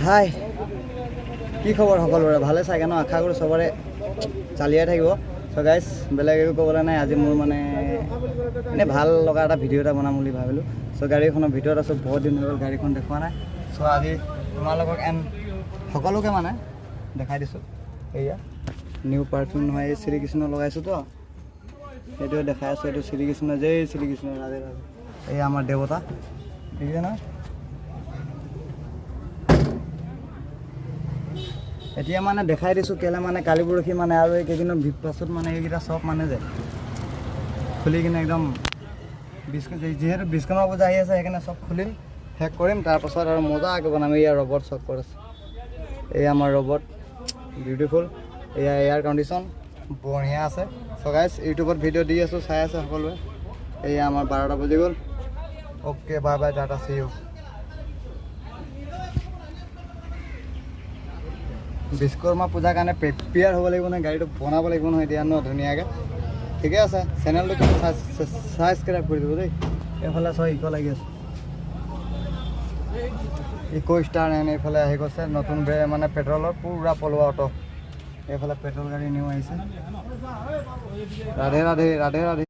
হাই, কি খবৰ সকলোৰে? ভালে চাগে ন? আশা কৰোঁ চবৰে চালিয়াই থাকিব। চ' গাইজ, বেলেগ একো ক'বলৈ নাই। আজি মোৰ মানে এনেই ভাল লগা এটা ভিডিঅ' এটা বনাম বুলি ভাবিলোঁ। চ' গাড়ীখনৰ ভিতৰত আছোঁ, বহুত দিন হৈ গ'ল গাড়ীখন দেখুওৱা নাই। চ' আজি তোমালোকক এণ্ড সকলোকে মানে দেখাই দিছোঁ। এয়া নিউ পাৰফিউম নহয়, এই শ্ৰীকৃষ্ণ লগাইছোঁতো, সেইটোৱে দেখাই আছোঁ। এইটো শ্ৰীকৃষ্ণ। জয় শ্ৰীকৃষ্ণ, ৰাধে ৰাধে। এই আমাৰ দেৱতা, দেখিছে নহয়? এতিয়া মানে দেখাই দিছোঁ কেলৈ মানে কালি পৰহি মানে আৰু এইকেইদিনৰ পাছত মানে এইকেইটা চব মানে যে খুলি কিনে একদম যিহেতু বিশ্বকৰ্মা পূজা আহি আছে, সেইকাৰণে চব খুলিম, শেষ কৰিম। তাৰপাছত আৰু মজাকৈ বনাম। এয়া ৰবট চক্কৰ আছে, এই আমাৰ ৰবট বিউটিফুল। এয়া এয়াৰ কণ্ডিশ্যন বঢ়িয়া আছে। চ' গাইজ, ইউটিউবত ভিডিঅ' দি আছোঁ, চাই আছে সকলোৱে। এয়া আমাৰ 12টা বাজি গ'ল। Okay, bye bye, tata, see you. Vishwakarma পূজাৰ কাৰণে প্ৰিপেয়াৰ হ'ব লাগিব নহয়, গাড়ীটো বনাব লাগিব নহয় এতিয়া ন ধুনীয়াকৈ। ঠিকে আছে, চেনেলটো কিন্তু ছাবস্ক্ৰাইব কৰি দিব দেই। এইফালে চব ইক' লাগি আছে, ইক' ষ্টাৰ এন এইফালে আহি গৈছে নতুন মানে পেট্ৰলৰ পূৰা পলোৱা অট'। এইফালে পেট্ৰল গাড়ী নিউ আহিছে। ৰাধে ৰাধে, ৰাধে ৰাধে।